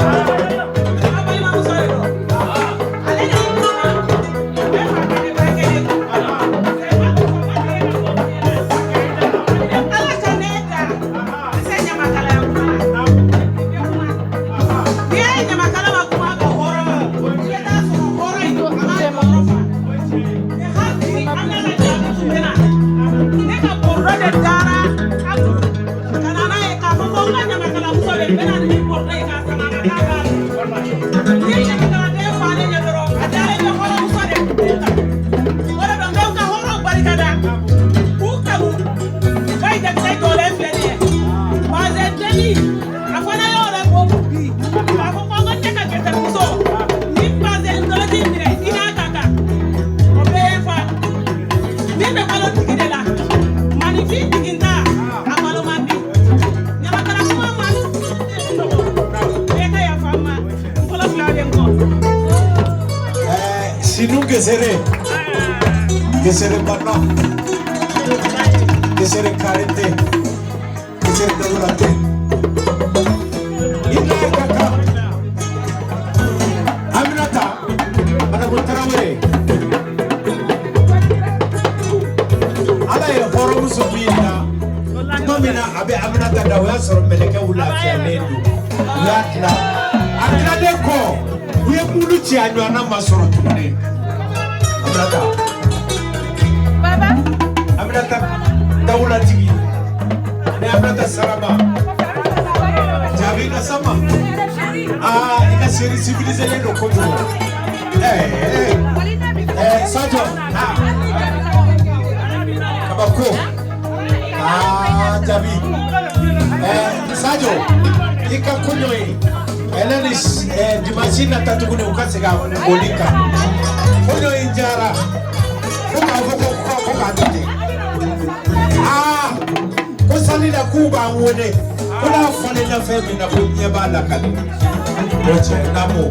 Aw balimamuso de don. Ale de ye kuma. Ne fa ka ne ba kelen. Ala ka ne da. Se ɲamakalaya kuma la. I bɛ kuma. N'i y'a ye ɲamakala ma kuma a ka hɔrɔn ma, i bɛ taa sɔrɔ hɔrɔn in a b'a jɔyɔrɔ fa. Mɛ hali bi an ka jaabi tun bɛ na. Ne ka bɔrɔ de dara a kun ka na n'a ye k'a fɔ ko n ka ɲamakalamuso de bɛ na ni bɔrɔ ye k'a sama ka taa ba la. Ni ɲamakaladen falen ye dɔrɔn a dalen bɛ hɔrɔnmuso de kun kan. O de don n bɛ n ka hɔrɔnw barikada k'u kanu. Bayi Jakite jɔlen filɛ nin ye. Bazɛn denni a fana y'o de bɔ bi k'a fɔ ko ne ka gɛsɛmuso ni bazɛn dɔlɔti minɛ i n'a ka kan o bɛɛ ye fa. Min bɛ balo tigi de la, maninfin tigi ta a balo man di. Ɲamakala kuma ma nɔgɔ, bɛɛ ka yafa n ma, n bolo fila bɛ n kɔ. Sinu Gesere, Gesere Banna, Gesere Karete, Gesere Dawulate. I n'a ka kan. Aminata, Madame Traoré. Ala ye hɔrɔnmuso min da, tuma min na a bɛ Aminata da, o y'a sɔrɔ mɛlɛkɛw lafiyalen don. U y'a tila. A tilalen kɔ, u ye mulu ci a ɲɔgɔnna ma sɔrɔ tuguni. Aminata. Baba. Aminata Dawulatigi ani Aminata Saraba. Jaabi ka sama. Aa, i ka série civilisée don kojugu. Ɛɛ Sadio, ah, kabako. Aa, jaabi. Ɛɛ Sadio, i ka koɲɔ ye. Ɛlɛ ni ɛɛ dimanche nata tuguni u ka segin a boli kan. Koɲɔ in diyara. Fo k'a fɔ ko k'a to ten. Aa, ko sali la k'u b'an wele. Ko n'a falenna fɛn min na ko ɲɛ b'a lakale. O cɛ naamu.